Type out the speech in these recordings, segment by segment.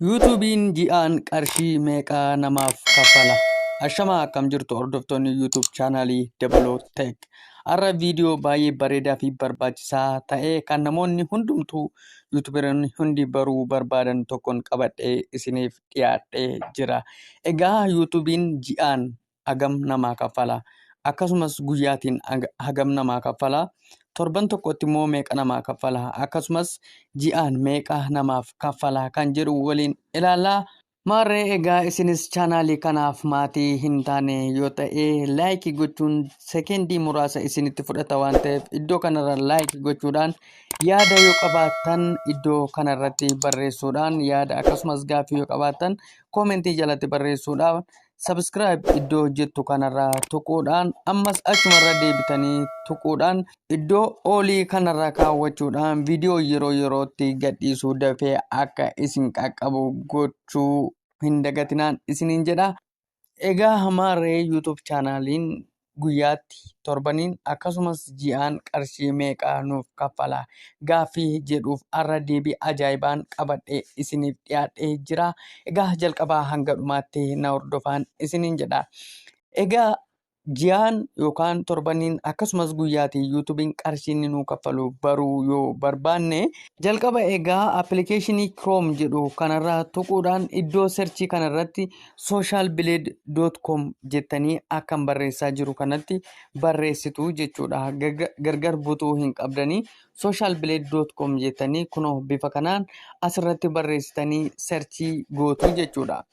Yuutuubiin ji'aan qarshii meeqa namaaf kaffala? Ashamaa, akkam jirtu hordoftoonni YouTube chaanaalii Dabaloo Tech? Har'a viidiyoo baay'ee bareedaa fi barbaachisaa ta'e kan namoonni hundumtuu yuutuuberoonni hundi baruu barbaadan tokkoon qabadhee isiniif dhiyaadhee jira. Egaa yuutuubiin ji'aan hagam namaa kaffala? Akkasumas guyyaatiin hagam namaa kaffala? Torban tokkotti immoo meeqa namaa kaffala? Akkasumas ji'aan meeqa namaaf kaffala kan jedhu waliin ilaallaa. Maarree egaa isinis chaanaalii kanaaf maatii hin taane yoo ta'e, laayikii gochuun sekendii muraasa isinitti fudhata waan ta'eef, iddoo kanarra laayikii gochuudhaan, yaada yoo qabaattan iddoo kanarratti barreessuudhaan, yaada akkasumas gaaffii yoo qabaattan koomentii jalatti barreessuudhaan, subscribe iddoo jettu kanarraa tuquudhaan, ammas achumarra deebitanii tuquudhaan, iddoo olii kanarra kaawwachuudhaan viidiyoo yeroo yerootti gadhiisuu dafee akka isin qaqqabu gochuu hin dagatinaan isiniin jedha. Egaa maarree YouTube chaanaaliin guyyaatti, torbaniin akkasumas ji'aan qarshii meeqa nuuf kaffala gaaffii jedhuuf har'a deebii ajaa'ibaan qabadhee isiniif dhiyaadhee jira. Egaa jalqabaa hanga dhumaatti na hordofaan isiniin jedha. Egaa ji'aan yookaan torbaniin akkasumas guyyaatiin yuutuubiin qarshii inni nuu kaffalu baruu yoo barbaanne, jalqaba egaa appilikeeshinii Chrome jedhu kanarraa tuquudhaan iddoo serchii kanarratti socialblade.com jettanii akkan barreessaa jiru kanatti barreessitu jechuudha. Gargar butuu hin qabdanii, socialblade.com jettanii kunoo bifa kanaan asirratti barreessitanii serchii gootu jechuudha.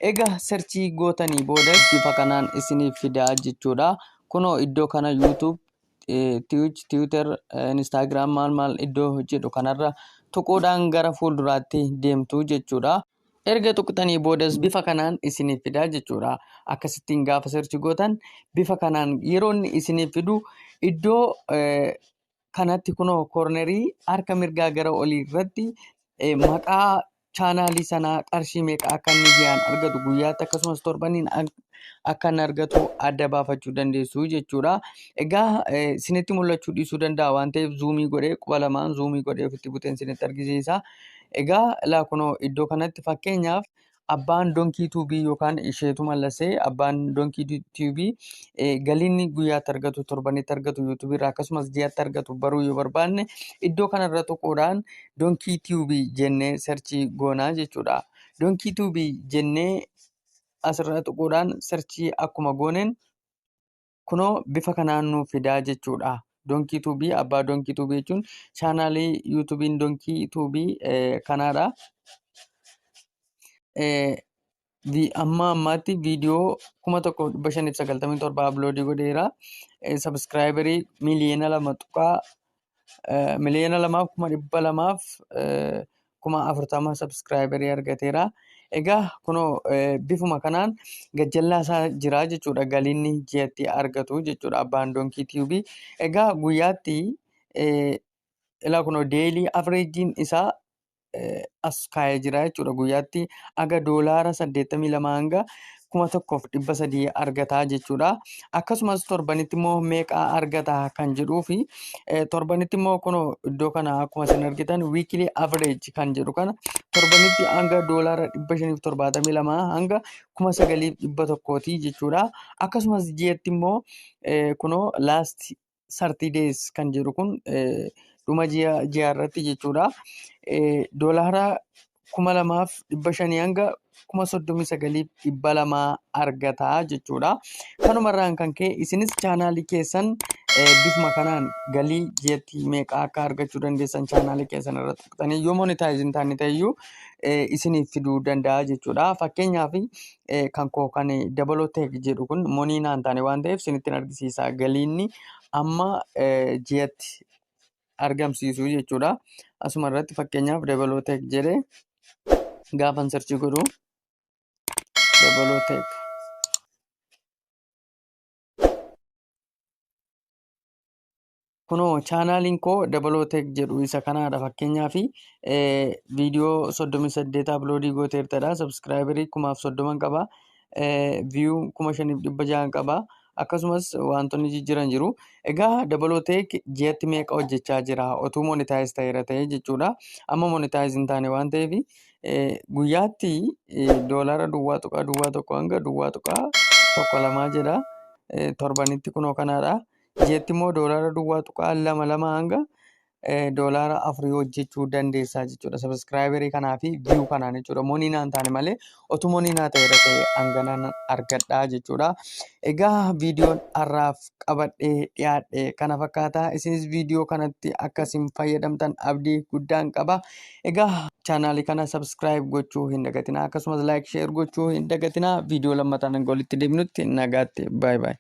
Egaa serchii gootanii booda bifa kanaan isiniif fidaa jechuudha. Kunoo iddoo kana YouTube, Twitch, Twitter, Instagram maal maal iddoo jedhu kanarra tuquudhaan gara fuulduraatti deemtu jechuudha. Erga tuqxanii boodas bifa kanaan isiniif fidaa jechuudha. Akkasittiin gaafa search gootan bifa kanaan yeroo inni isiniif fidu, iddoo kanatti kunoo koornerii harka mirgaa gara olii irratti maqaa chaanaalii sanaa, qarshii meeqa akka inni ji'aan argatu, guyyaatti akkasumas torbaniin akka inni argatu adda baafachuu dandeessu jechuudha. Egaa isinitti mul'achuu dhiisuu danda'a waan ta'eef, zuumii godhee, quba lamaan zuumii godhee ofitti buteen isinitti argisiisa. Egaa ilaa, kunoo iddoo kanatti fakkeenyaaf abbaan Donkii Tuubii yookaan isheetu mallasee abbaan Donkii Tuubii galiin guyyaatti argatu, torbanitti argatu, yuutuubii irraa akkasumas ji'atti argatu baruu yoo barbaanne, iddoo kanarra tuquudhaan Donkii Tuubii jennee serchii goonaa jechuudha. Donkii Tuubii jennee asirra tuquudhaan serchii akkuma gooneen kunoo bifa kanaan nuuf fidaa jechuudha. Donkii Tuubii, abbaa Donkii Tuubii jechuun chaanaalii yuutuubiin Donkii Tuubii kanaadha. Amma ammaatti viidiyoo 1597 uploadii godheera. Sabskraayibarii miliyoona 2 tuqaa 2,240,000 sabskraayibarii argateera. Egaa kunoo bifuma kanaan gajjallaa isaa jira jechuudha, galiinni ji'atti argatu jechuudha abbaan Donkii Tiyuubii. Egaa guyyaatti ilaa, kunoo daily averageiin isaa as kaa'ee jira jechuudha. Guyyaatti aga doolaara 82 hanga 1300 argataa jechuudha. Akkasumas torbanitti immoo meeqa argata kan jedhuu fi torbanitti immoo kunoo iddoo kana akkuma isin argitan weekly average kan jedhu kana torbanitti hanga doolaara 572 hanga 9100ti jechuudha. Akkasumas ji'atti immoo kunoo last 30 days kan jedhu kun dhuma ji'a ji'a irratti jechuudha. Doolaara 2500 hanga 39,200 argataa jechuudha. Kanumarraan kan ka'e isinis chaanaalii keessan bifuma kanaan galii ji'atti meeqa akka argachuu dandeessan chaanaalii keessan irratti tuqxanii yoo monetize hin taane ta'eyyuu isiniif fiduu danda'a jechuudha. Fakkeenyaaf kan koo kan Dabaloo Tech jedhu kun monii naan taane waan ta'eef isinitti argisiisa, galiinni amma ji'atti argamsiisu jechuudha. Asuma irratti fakkeenyaaf Dabaloo Tech jedhee gaafan search godhu, Dabaloo Tech, kunoo chaanaaliin koo Dabaloo Tech jedhu isa kanaadha. Fakkeenyaaf viidiyoo 38 uploadii gooteertadha. Sabskraayibarii 1030 qaba. View 5600 qaba. Akkasumas wantoonni jijjiiran jiru. Egaa Dabaloo Tech ji'atti meeqa hojjechaa jira otuu monetize ta'eera ta'e jechuudha. Amma monetize hin taane waan ta'eef Guyyaatti doolaara 0.01 hanga 0.12 jedha. Torbanitti kunoo kanaadha. Ji'atti immoo doolaara 0.22 hanga doolaara 4 hojjechuu dandeessaa jechuudha. Subscriberii kanaa fi view kanaan jechuudha. Money naan taane malee otuu money naa ta'eera ta'e hanganaan argadhaa jechuudha. Egaa viidiyoon har'aaf qabadhee dhiyaadhe kana fakkaata. Isinis viidiyoo kanatti akkasiin fayyadamtan abdii guddaan qaba. Egaa chaanaalii kana subscribe gochuu hin dagatinaa. Akkasumas like, share gochuu hin dagatinaa. Viidiyoo lammataan hanga walitti deebinutti nagaatti. Baay'ee baay'ee.